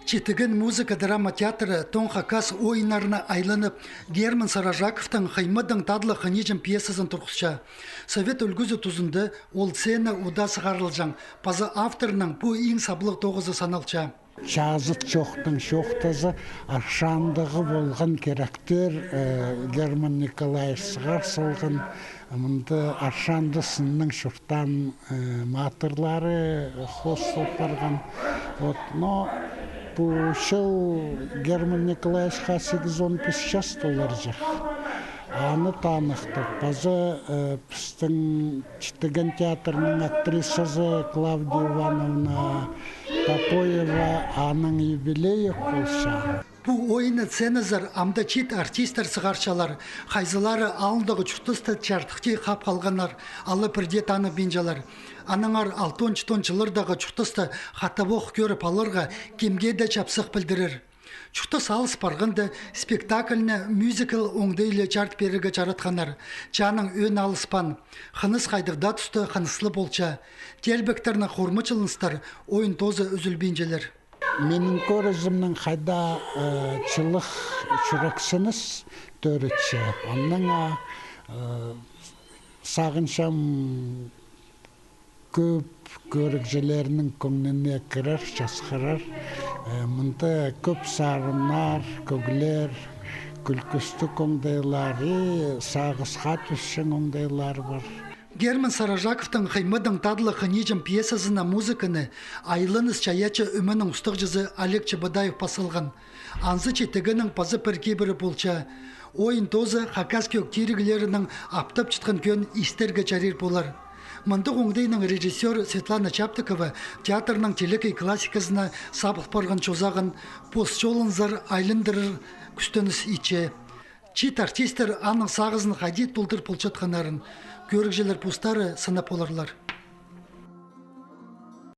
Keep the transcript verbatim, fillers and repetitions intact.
Читіген музыка-драма театры тоң хакас ойыннарына айланып, Герман Саражаковтың «Хыймыдаң татлығ хыничым» пьесазын турғысча. Совет ӱлгӱзі тузында ол сцена удаа сығарылҷаң, паза авторның пу иң саблығ тоғызы саналча. Чазыт чоохтың чоохтазы, Аршандығы полған керектер, э, Герман Николаевич сығар салған. Мында Аршанда сынның чуртаан, э, матырлары хоостал парған. Вот, но пу чыл Герман Николаевичха сигізон пис час толарҷых. Аны таныхтап, паза, э, пістің Читіген театрның актрисазы Клавдия Ивановна Топоева, аның юбилейі полча. Пу ойынны сценазар амды чиит артисттер сығарчалар, хайзылары алындағы чуртасты чардыхти хап халғаннар, алар пірдее таныбинчалар. Аннаңар алтон-читон чыллардағы чуртасты хатабох кӧріп аларға кемге дее чапсых пілдірер. Чуртас алыс парғанда, спектакльні мюзикл оңдайлы чарыт пирерге чаратханнар. Чааның ӧӧн алыспаан. Хыныс хайдағ даа туста хыныслы полча. Теелбектерні хурмачыланыстар ойын тооза ӱзӱлбинчелер. Минің кӧрізімнең хайда, э, чылығ чӱрексініс тӧрітче. Аннаң, э, сағынчам, кӧп кӧрігҷілернің кӧңніне кірер, часхырар. Э, мында кӧп сарыннар, кӧглер, кӱлкістіг оңдайлар и сағысха тӱсчең оңдайлар пар. Герман Саражаковтың «Хыймыдаң татлығ хыничым» пьесазына музыканы айланыс чайаачы ӧменің устағҷызы Олег Чебодаев пас салған. Анзы Читігеннің паза пір кибірі полча. Ойын тооза хакас кӧг тиріглерінің аптапчатхан кӧӧн истерге чарир полар. Мындағ оңдайның режиссёры Светлана Чаптыкова театрның телекей классиказына сабыл парған чозағын пос чолынзар айландырар кӱстеніс итче. Чиит артисттер аның сағызын хайди толдыр полчатханнарын кӧрігҷілер постары сынап поларлар.